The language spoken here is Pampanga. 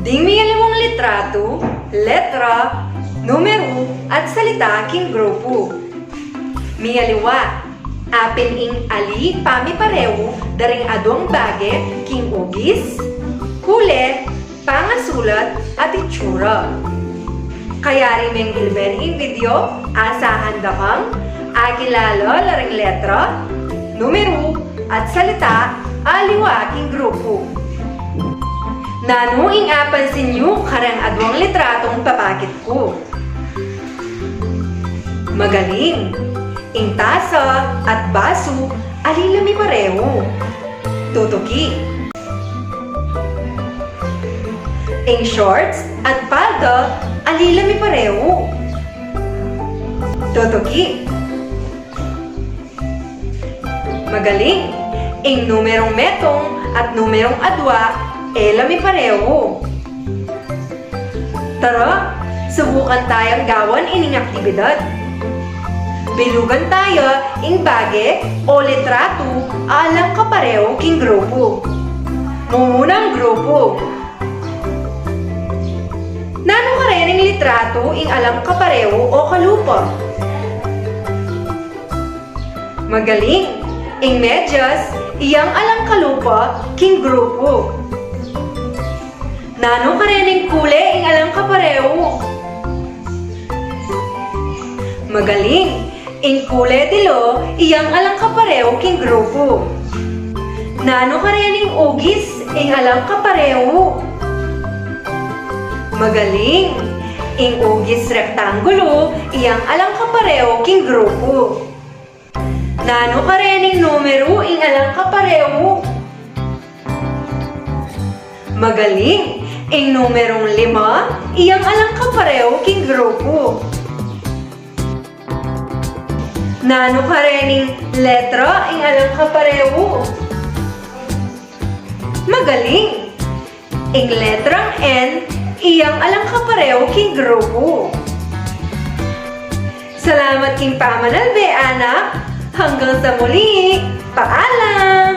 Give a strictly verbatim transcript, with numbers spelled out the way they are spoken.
Ding miyalimung litratu, letra, numeru, at salita king grupu. Miyaliwa, apin ing ali pamiparehu da ring aduang bage king ugis, kule, pangasulat, at itsura. Kayari meng ilben ing video, asahan da kang akilala la ring letra, numeru, at salita aliwa king grupu. Nanu ing apansin yu kareng aduang litratung papakit ku? Magaling! Ing tasa at basu ali la miparehu. Tutuki. Ing shorts at palda ali la miparehu. Tutuki. Magaling! Ing numerung metung at numerung adua e la miparehu. Tara, subukan tayang gawan ining aktibidad. Bilugan taya ing bage o litratu alang kaparehu king grupu. Mumunang grupu. Nanu karening litratu ing alang kaparehu o kalupa? Magaling! Ing medyas, iyang alang kalupa king grupu. Nanu karening kule ing alang kaparehu? Magaling! Ing kule dilu, iyang alang kaparehu king grupu. Nanu karening ugis ing alang kaparehu? Magaling! Ing ugis rektangulu, iyang alang kaparehu king grupu. Nanu karening numeru ing alang kaparehu? Magaling! Ing numerung lima, iyang alang kaparehu king grupu. Nanu karening letra ing alang kaparehu? Magaling! Ing letrang N, iyang alang kaparehu king grupu. Salamat king pamanalbe, anak. Hanggang sa muli. Paalam!